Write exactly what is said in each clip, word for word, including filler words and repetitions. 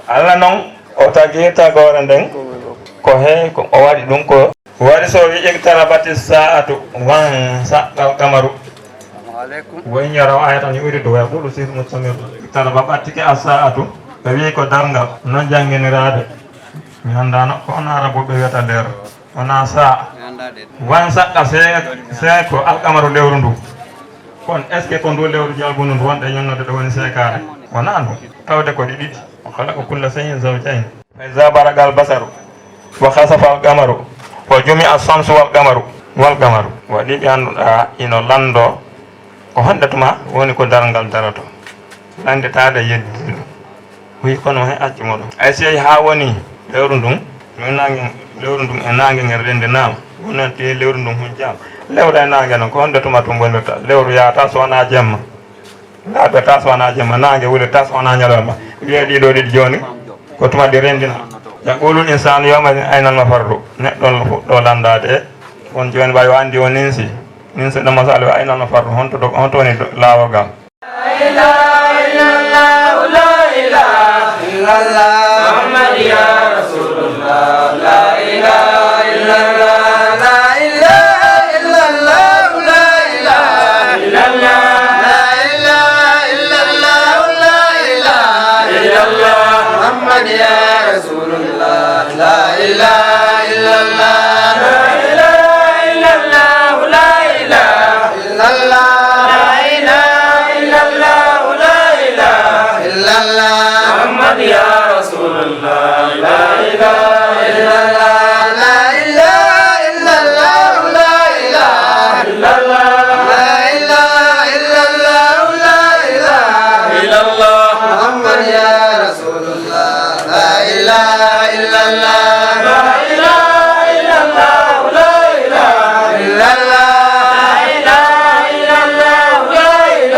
Allah noon o tagi tagoore nden ko he ko o waɗi ɗum ko. Waɗi so wi iqtarabati sa'atu wan saqqal qamaru. Woy ñaraw ayatan yuridu wa yaqulu sir mustamir. Iqtaraba ɓattike a sa'atu ɓe wi ko darngal non jannginiraade. Mi anndaano ko on arabuɓe wiyata nder wona sa'a. Wan saqqa see ko alqamaru lewru ndu. Kon est ce que ko ndu lewru jalbundu ndu wonɗe ñannode ɗo woni seekaare? Wonaa ndu. Tawde ko ɗi ɗiɗi. O khalaqa kulla shay'in zawjayn. Fa iza baraqa al basaru wa khasafa al qamaru wa jumi'a shamsu wal qamaru wal qamaru. Waɗi ɓe annduɗaa ino lanndo ko honde tuma woni ko darngal daroto. Lanndetaade yeddi. Wi kono he accu moɗon. Ay sey haa woni lewru ndun, no naange, lewru ndun e naange ngen renndinaama. Wonanti lewru ndun huncaama. Lewru e naange non, ko honde tuma tun bonirta? Lewru yaata so wonaa jemma. Laaɓata so wonaa jemma, naange wulirta so wonaa ñalawma. Wiya ɗiɗo ɗiɗi jooni, ko tuma ɗi renndina. Yaqulul insanu yawma idin aynal mafarru. Neɗɗo on fuɗɗo lanndaade e on jooni ɓay o anndi o ninsi. Ninsi ɗo masala wiya aynal mafarru, honto do-, honto woni do-, laawol ngal? لا إله إلا الله، لا إله إلا الله، محمد يا رسول الله. لا إله إلا الله، لا إله إلا الله، لا إله إلا الله، لا إله إلا الله، لا إله إلا الله، محمد يا رسول الله. لا إله إلا الله، لا إله إلا الله، لا إله إلا الله، لا إله إلا الله، لا إله إلا الله، محمد يا رسول الله. لا إله إلا الله، لا إله إلا الله، لا إله إلا الله، لا إله إلا الله، لا إله إلا الله، محمد يا رسول الله. لا إله إلا الله، لا إله إلا الله، لا إله إلا الله، لا إله إلا الله، لا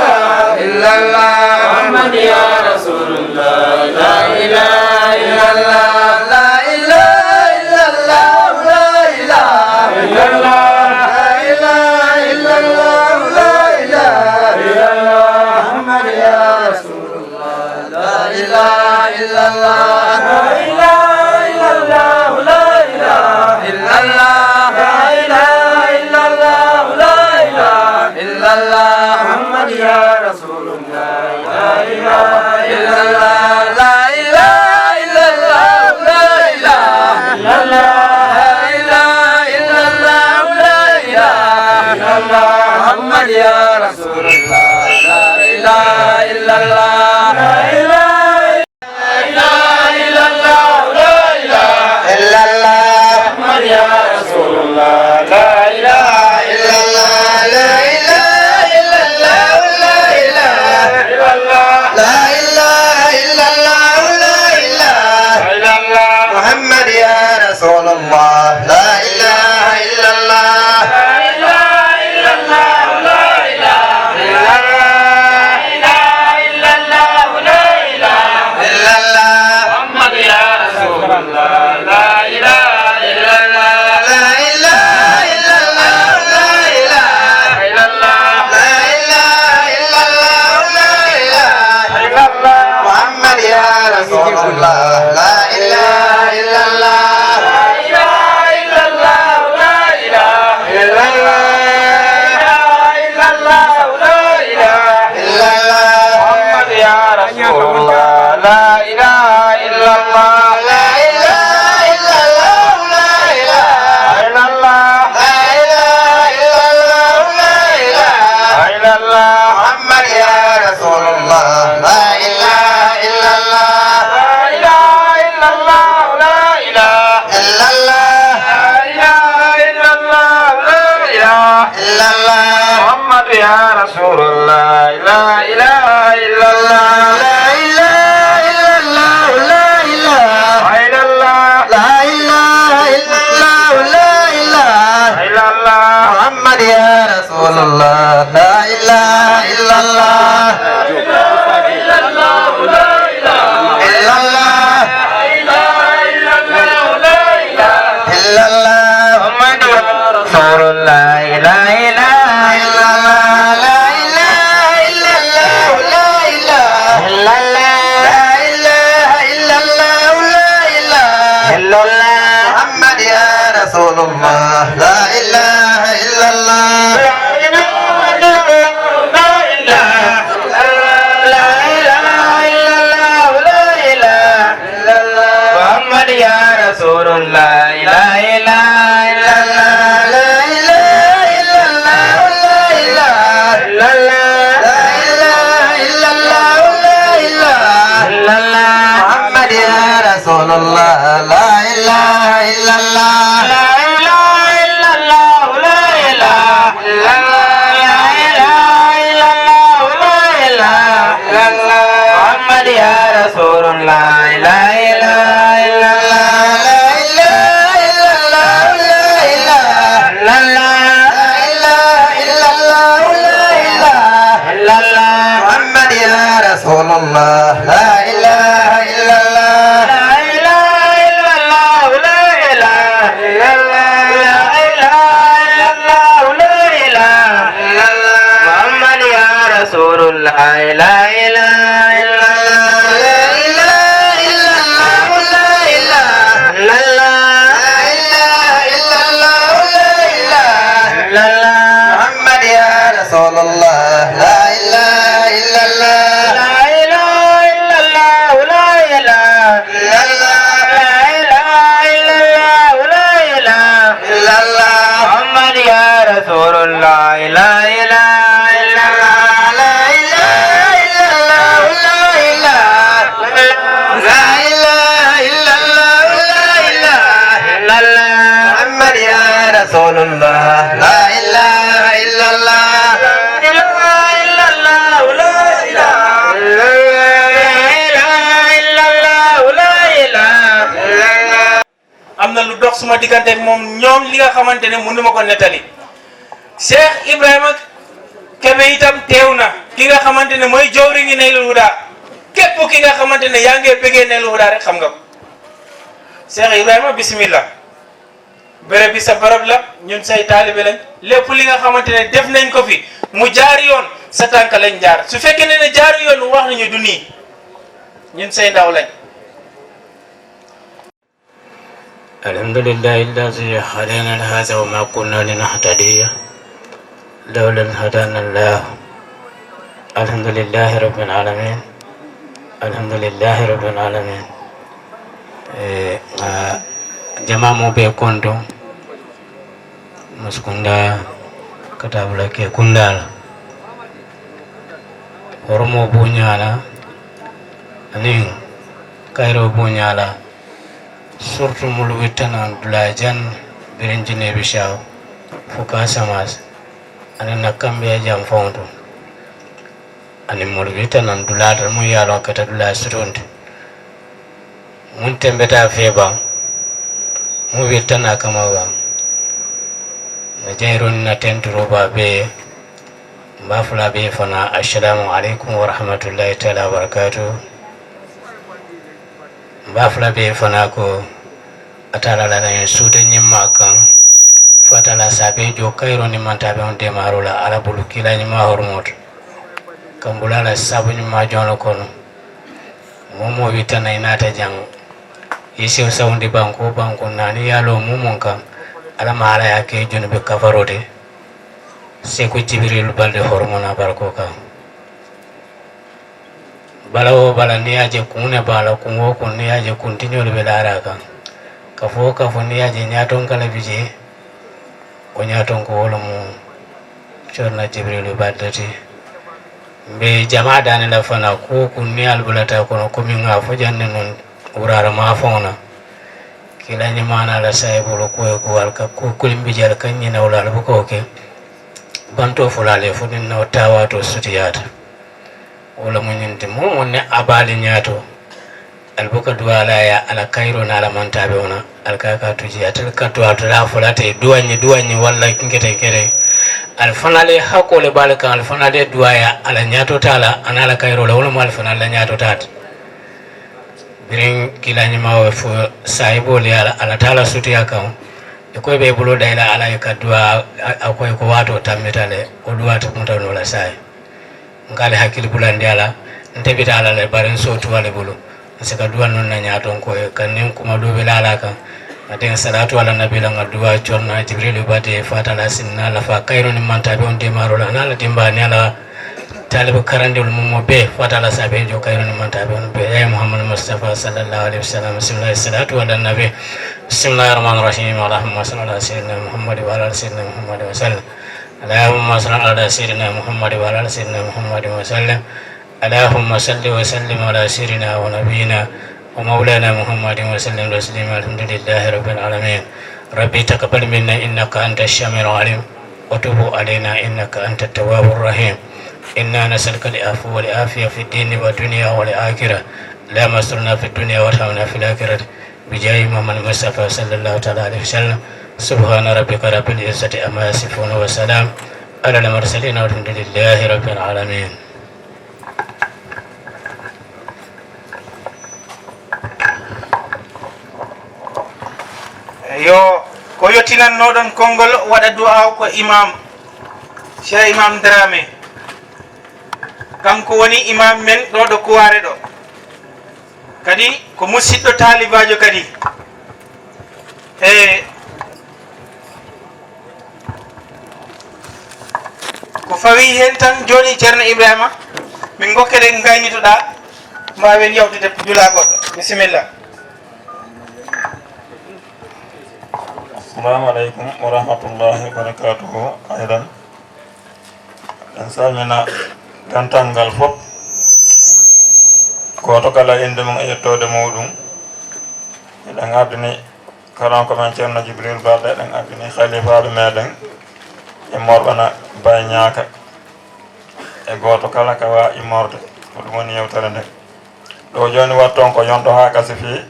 إله إلا الله، محمد يا رسول الله. لا إله إلا الله، لا إله إلا الله، لا إله إلا الله، لا إله إلا الله، لا إله إلا الله، محمد يا رسول الله. لا إله إلا الله، لا إله إلا الله، لا إله إلا الله، لا إله إلا الله، لا إله إلا الله، محمد يا رسول الله. لا إله إلا الله، لا إله إلا الله، لا إله إلا الله، لا إله إلا الله، لا إله إلا الله، محمد يا رسول الله. لا إله إلا الله، لا إله إلا الله، لا إله إلا الله، محمد يا رسول الله. لا إله إلا الله، لا إله إلا الله، لا إله إلا الله، لا إله إلا الله، لا إله إلا الله، محمد يا رسول الله. لا إله إلا الله، لا إله إلا الله، لا إله إلا الله، لا إله إلا الله، لا إله إلا الله، لا إله إلا الله، محمد يا رسول الله. لا إله إلا الله، لا إله إلا الله، لا إله إلا الله، لا إله إلا الله، لا إله إلا الله، محمد يا رسول الله. لا إله إلا الله، لا إله إلا الله، لا إله إلا الله، لا إله إلا الله، لا إله إلا الله، محمد يا رسول الله. لا إله إلا الله، لا إله إلا الله، لا إله إلا الله، لا إله إلا الله، لا إله إلا الله، محمد يا رسول الله. لا إله إلا الله، لا إله إلا الله، لا إله إلا الله، لا إله إلا الله، لا إله إلا الله، محمد يا رسول الله. لا إله إلا الله، لا إله إلا الله، لا إله إلا الله، لا إله إلا الله، لا إله إلا الله، محمد يا رسول الله. لا إله إلا الله، إلا الله، إلا الله، إلا الله، محمد رسول الله. لا إله إلا الله، لا إله رسول الله، لا إله إلا الله. لا إله إلا الله، لا إله إلا الله، لا إله إلا الله. محمد يا رسول الله، لا إله إلا الله، لا إله إلا الله، لا إله إلا الله، لا إله إلا الله، لا إله إلا الله. محمد يا رسول الله، لا إله إلا الله. لا إله إلا الله، لا إله إلا الله، لا إله إلا الله، لا إله إلا الله. محمد يا رسول الله، لا إله إلا الله، لا إله إلا الله، لا إله إلا الله، لا إله إلا الله، لا إله إلا الله. محمد يا رسول الله، لا إله إلا الله، لا إله إلا الله، لا إله إلا الله، لا إله إلا الله، لا إله إلا الله. محمد يا رسول الله، لا إله إلا الله، لا إله إلا الله، لا إله إلا الله، لا إله إلا الله، لا إله إلا الله. محمد يا رسول الله، لا إله إلا الله، لا إله إلا الله، لا إله إلا الله، لا إله إلا الله، لا إله إلا الله. محمد يا رسول الله، لا إله إلا الله، لا إله إلا الله، لا إله لا إله إلا الله، لا إله إلا الله. محمد يا رسول الله، لا إله إلا الله، لا إله إلا الله، لا إله إلا الله، لا إله إلا الله. Am na lu dox suma diggante ak moom, ñoom, li nga xamante ne mënu ma ko nettali. Cheikh Ibrahima Kebe itam teew na, ki nga xamante ne mooy jawriñu Naylul Huda. Képp ki nga xamante ne yaa ngi bëggee Naylul Huda rek, xam nga ko. Cheikh Ibrahima, bismillah. Béréb bi sa barab la, ñun say taalibe lañ. Lépp li nga xamante ne def nañ ko fi, mu jaar yoon, sa tànk lañ jaar. Su fekkee ne ne jaar yoon, wax nañu du nii, ñun say ndaw lañ. الحمد لله الذي هدانا لهذا وما كنا لنهتدي لولا أن هدانا الله. الحمد لله رب العالمين. الحمد لله رب العالمين. Eh, ah, jama mo be kondo, Muskunda, Katabula ke Kundala. Horomo Bunyala, anin Kairo Bunyala, surtout mulu wittana dula jan birin Jinebi Shaw, fuka Samas, anin na kambe jan fondo. Anin mulu wittana dula da mu yalo kata dula surundi. Mun tembeta fe ba, mu wittana kama ba. Na jairon na tenturo ba be, Mba fula be fana, assalamu alaikum wa rahmatullahi ta'ala wa barakatuh. Mba fula be fana ko, atala la na yin suta nyimma kan, fatala sabe jo kairo ni manta be on demaro la ala bulu kila nyimma hormot. Kambula la sabu nyimma jono kono. Momo witana inata jang. Yisi saundi banko banko nani yalo mumon kan. Ala ma ala ya ke junubi kafarode. Seku Jibril Balde hormona barko kan. Bala wo bala ni yaje kune bala kun wo kun ni yaje kun tinyol be lara kan. Kafo kafo ni yaje nyaton kala bije. Ko nyaton ko wolo mu. Corna Jibril Balde ti. Mbe jama dani la fana ko kun ni albulata kono komin nga fo janne non wurara ma fona. Kila nyimana la saibulu ko ko alka ko kulimbi jal kan nyina wala albuko ke. Banto fulale fo din no tawato sutiyata. Wala munyinti mo wonne abali nyato. Albuka duwala ya ala kairo na ala mantabe wona. Alka ka tuji atal ka duwa to la fulate duwanyi duwanyi wala kinkete kere. Alfanale hakole balka alfanale duwaya ala nyato tala anala kairo la wala alfanale nyato tata. Birin kila nyima wo fo saibo le ala, ala tala sutiya kan. E ko be bulo da ila ala e ka duwa a ko e ko wato tammitale o duwa to muta no la sai. Ngale hakil bulandi ala nte bita ala le barin so tuwale bulu. Nse ka duwa non na nyaton ko e kan nin kuma do be la ala kan. Aden salatu ala nabi la ngal duwa conna Jibril bade fatala sinna la fa kayro ni manta be on de maro la na la dimba ni ala talib karande ul mumo be fatala sabe jo kayro ni manta be on be ya Muhammad Mustafa sallallahu alaihi wasallam. Bismillah, salatu ala nabi. Bismillahir rahmanir rahim. Allahumma salli ala sayyidina Muhammad wa ala ali sayyidina Muhammad wa sallim. Allahumma salli ala sayyidina Muhammad wa ala ali sayyidina Muhammad wa sallim. اللهم صل وسلم على سيدنا ونبينا ومولانا محمد وسلم تسليما. الحمد لله رب العالمين. ربي تقبل منا إنك أنت السميع العليم وتب علينا إنك أنت التواب الرحيم. إنا نسألك العفو والعافية في الدين والدنيا والآخرة. اللهم استرنا في الدنيا وارحمنا في الآخرة بجاه محمد المصطفى صلى الله تعالى عليه وسلم. سبحان ربك رب العزة عما يصفون وسلام على المرسلين والحمد لله رب العالمين. Yo ko yottinannooɗon konngol waɗa du'aaw ko Imaam Cheikh Imaam Dramé. Kanko woni Imaam men ɗo ɗo Kuwaare ɗo. Kadi ko musiɗɗo taalibaajo kadi. E ko fawi heen tan jooni Ceerno Ibrahima min ngokke ɗen ngaynitoɗaa mbaawen yawtude julaa goɗɗo. Bisimilla. Assalamu aleykum wa rahmatullahi wa barakatuhu. Aydan en salmina dental ngal fof, gooto kala e innde mum e yettoode muuɗum. Eɗen ardini karanko men Ceerno Jibril Balde, eɗen ardini halifaaɓe meɗen immorɓe na Baye Ñaaka, e gooto kala ka waa immorde. Ko ɗum woni yewtere nde ɗo jooni watton ko yonto haa gasi fii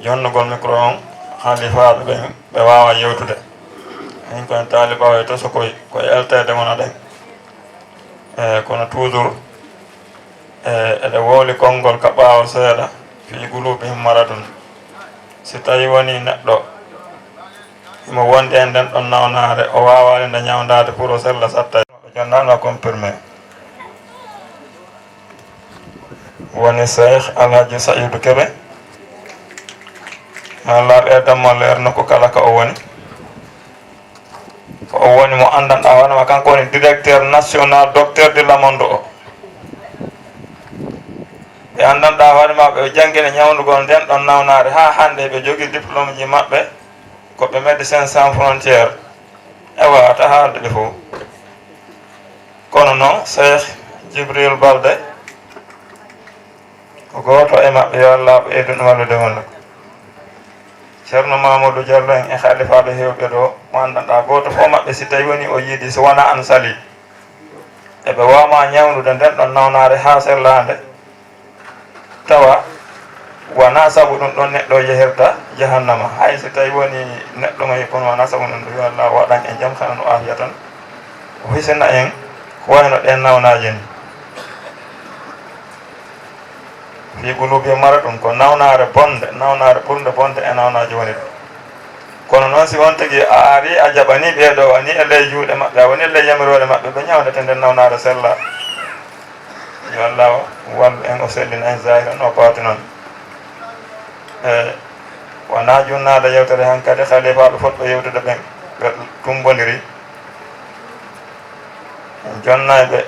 jonnugol micro on halifaaɓe ɓen ɓe waawa yewtude. Min ko en taalibaaɓe tosokoy ko e elteede wona ɗen. E kono toujours e eɗe wowli konngol ka ɓaawo seeɗa fii guluubihim maradun. Si tawi woni neɗɗo himo wondi e nden ɗon nawnaare, o waawaali nde ñawndaade pour o sella satta. Ɓe jonnaano confirmé. Woni Seex Alhaji Sa'idu Kebe. Maa laaɓ e dammo leer nokku kala ka o woni. Ko o woni mo anndanɗaa hoore ma, kanko woni directeur national docteur de la monde o. Ɓe anndanɗaa hoore ma ɓe janngina ñawndugol nden ɗon nawnaare haa hannde ɓe jogii diplôme ji maɓɓe. Ko ɓe Médecins Sans Frontières. Ewa, ta haalde ɗe fof. Kono noon Seex Jibril Balde ko gooto e maɓɓe, yo Allah ɓeydu ɗum wallude wonde. Ceerno Mamadou Diallo en e halifaaɓe heewɓe ɗo mo anndanɗaa gooto fof maɓɓe si tawi woni o yiidi so wonaa an salii. Eɓe waawma ñawndude nden ɗon nawnaare haa sellaande. Tawa wonaa sabu ɗum ɗon neɗɗo yehirta jahannama, hay so tawi woni neɗɗo mo kono wonaa sabu ɗum ɗum yo Allah waɗan en jam hana no aafiya tan. O hisina en ko wayno ɗeen nawnaaje ni. Fii guluubi mara ɗum ko nawnaare bonde, nawnaare ɓurnde bonde e nawnaaje woni ɗum. Kono noon si on tigi a ari a jaɓani ɓee ɗo woni e ley juuɗe maɓɓe, a woni e ley yamiroore maɓɓe, ɓe ñawnete nden nawnaare sella. Yo Allah wallu en, o sellina en zahiran o baatinan. E wonaa junnaade yewtere hankadi, halifaaɓe fotɓe yewtude ɓen ɓe tumbondiri. En jonnay ɓe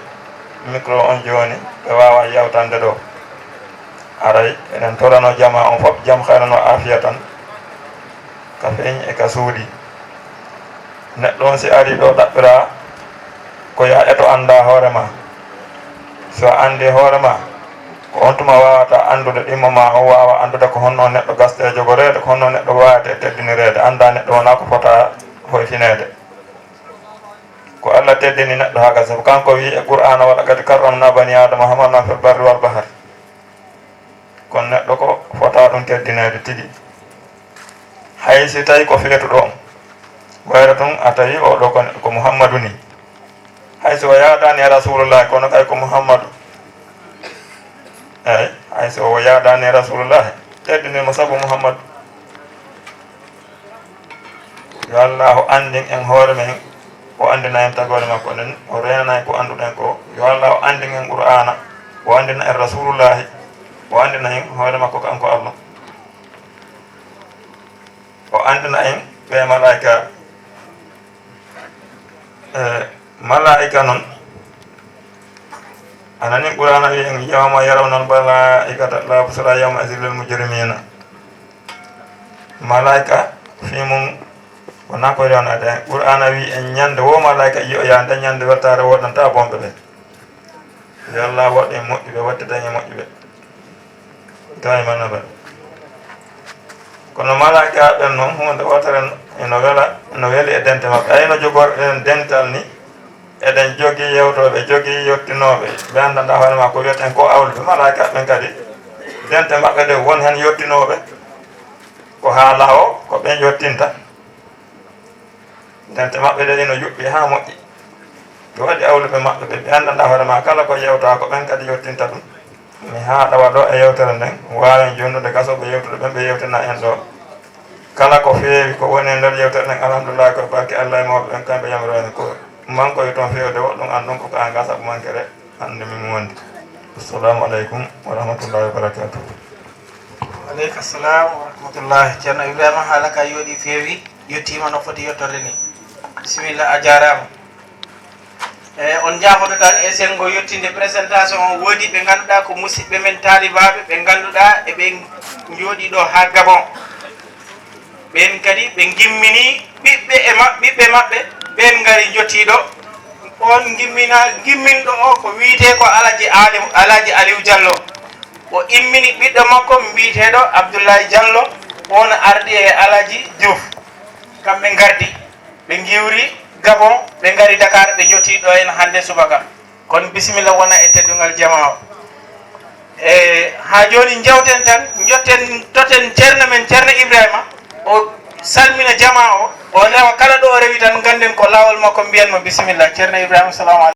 micro on jooni, ɓe waawa yawtande ɗo. Aray eɗen torano jama on fof jam, hayra no aafiya tan. Ka feeñi e ka suuɗi. Neɗɗo on si ari ɗo ɗaɓɓira ko yo a eto annda hoore ma. So a anndi hoore ma, ko on tuma waawata anndude ɗimmo ma, o waawa anndude ko honno neɗɗo gastee jogoreede, ko honno neɗɗo waawata e teddinireede. Annda neɗɗo wonaa ko fota hoytineede. Ko Allah teddini neɗɗo haa gasa, sabu kanko wi'i e Qur'aana, "Wa laqad karramna bani Adama, hamalnahum fil barri wal bahri." Kono neɗɗo ko fota ɗum teddineede tigi. Hay si tawi ko feetuɗo on, wayra tun a tawi o ɗo ko, ko Muhammadu ni. Hay si o yaadani e Rasulullahi, kono kay ko Muhammadu. Eyi, hay si o yaadani e Rasulullahi, teddinirmo sabu Muhammadu. Yo Allaahu anndin en hoore men, o anndina en tagoore makko nden, o reenana en ko annduɗen ko. Yo Allaahu anndin en Qur'aana, o anndina en Rasuulullaahi, o anndina en hoore makko kanko Allah. O anndina en ɓe malaa'ika. E, malaa'ika noon, a nanii Qur'aana wiyi en, "Yawma yarawna al-malaa'ikata laa bushraa yawma izin lil mujrimiina." Malaa'ika fii mum wonaa ko rewnaade en. Qur'aana wiyi en ñande wo malaa'ika yiyoyaa nde ñande weltaare woodanta bonɓe ɓe. Yo Allah waɗ en moƴƴuɓe, waɗtidan en moƴƴuɓe. Daiman abada. Kono malaa'ikaaɓe ɓen noon, huunde wootere eno wela, eno weli e dente maɓɓe. Ay no jogorɗen dental ni, eɗen jogii yewtooɓe, jogii yottinooɓe. Ɓe anndanɗaa hoore maa ko wiyeten ko awluɓe. Malaa'ikaaɓe ɓen kadi, dente maɓɓe ɗe won heen yottinooɓe. Ko haala o, ko ɓen yottinta. Dente maɓɓe ɗe ino yuɓɓi haa moƴƴi. Ɓe waɗi awluɓe maɓɓe ɓe, ɓe anndanɗaa hoore maa kala ko yewtaa ko ɓen kadi yottinta ɗum. Mi haaɗa waɗoo e yewtere nden, waawen jonnude gasooɓe yewtude ɓen ɓe yewtina en ɗoo. Kala ko feewi ko woni e nder yewtere nden, alhamdulillahi, ko barke Allah e mawɓe ɓen, kamɓe yamiroyen ko mankoye toon feewde woɗɗum an ɗum ko ka an gasa ko mankere. Hannde min wondi. Assalamu aleykum wa rahmatullahi wa barakatuh. Aleyka salam wa rahmatullahi. Ceerno Ibrahima, haala ka yooɗi feewi, yettiima no foti yettorde ni. Bisimilla, a jaaraama. E, on njaafoto tan e senngo yettinde présentation o. Woodi ɓe ngannduɗaa ko musidɓe men taalibaaɓe ɓe ngannduɗaa eɓe njooɗii ɗo haa Gabon. Ɓeen kadi ɓe ngimmini ɓiɓɓe e ma-, ɓiɓɓe maɓɓe, ɓeen ngari njottii ɗo. On ngimmina-, ngimminɗo o ko wiyetee ko Alaji Alim-, Alaji Aliou Diallo. O immini ɓiɗɗo makko mbiyeteeɗo Abdoulaye Diallo, on ardi e Alaji Diouf. Kamɓe ngardi, ɓe ngiwri Gabon, ɓe ngari Dakar, ɓe njottii ɗo en hannde subaka. Kono bisimilla wona e teddungal jamaa o. E, haa jooni njewten tan, njotten, totten ceerno men, Ceerno Ibrahima, o salmina jamaa o, o rewa kala ɗo o rewi tan, ngannden ko laawol makko, mbiyen mo bisimilla. Ceerno Ibrahima, salamu aleykum.